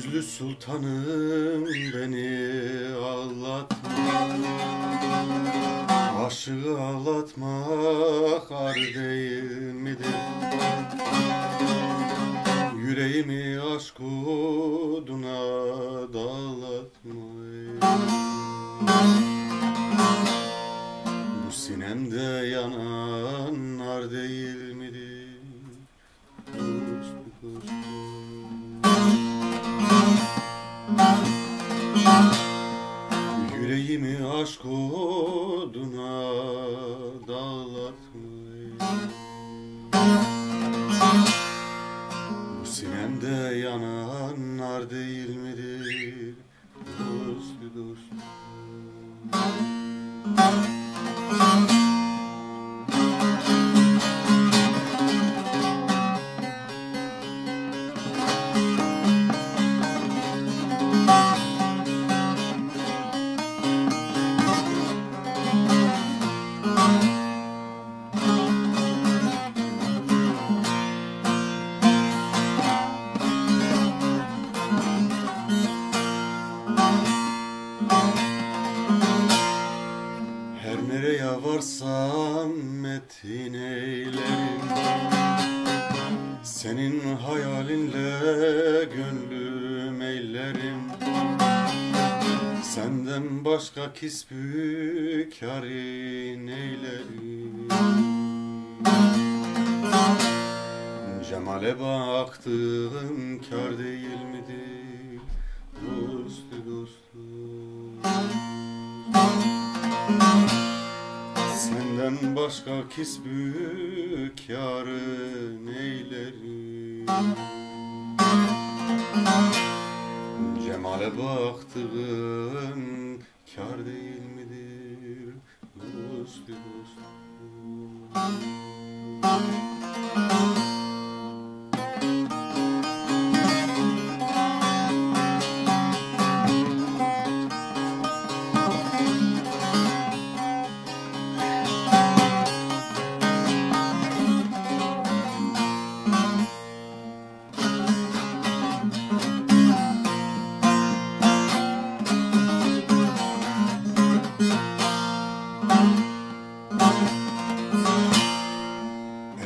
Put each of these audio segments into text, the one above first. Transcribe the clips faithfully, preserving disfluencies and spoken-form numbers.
Gözlü sultanım, beni ağlatma. Aşığı ağlatmak ar değil midir? Yüreğimi aşk oduna dağlatma. Bu sinemde yanan nar değil midir? Dost, dost. Yüreğimi aşk oduna dağlatma. Bu sinemde yanan nar değil midir? Dost, dost. Her nereye varsam metin eylerim, senin hayalinle gönlüm eylerim. Senden başka kisbü kârı neylerim? Cemale baktığım kâr değil midir? Dost, dost. Senden başka kisbü kârı neylerim? Cemale baktığım kâr değil midir? Dost, dost.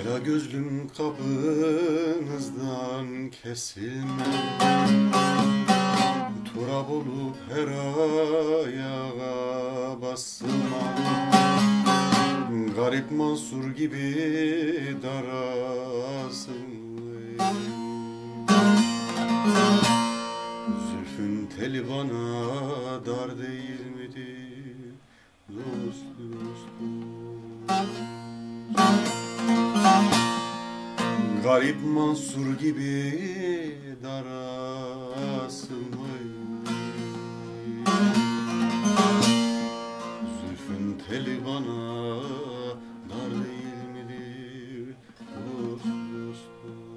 Ela gözlüm kapınızdan kesilme, turap olup her ayağa basılma. Garip mahsur gibi darasın. Zülfün teli bana dar değil midir? Dost, dost, dost. Garip mahsur gibi darasın, vay. Zülfün teli bana dar değil midir? Dost, dost, dost.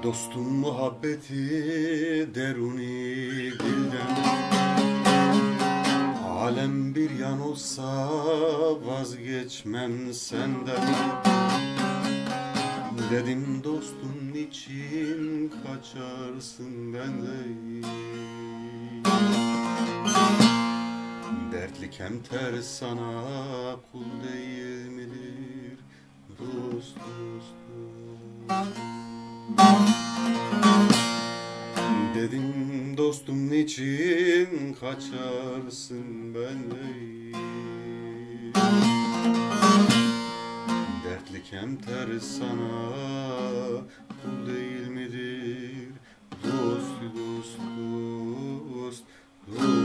Dostum muhabbeti deruni dilden, alem bir yan olsa vazgeçmem senden. Dedim dostum niçin kaçarsın benden? Dertli kemter sana kul değil midir? Dost, dost, dost. Dedim dostum niçin kaçarsın benden? Dertli kemter sana kul değil midir? Dost, dost, dost, dost.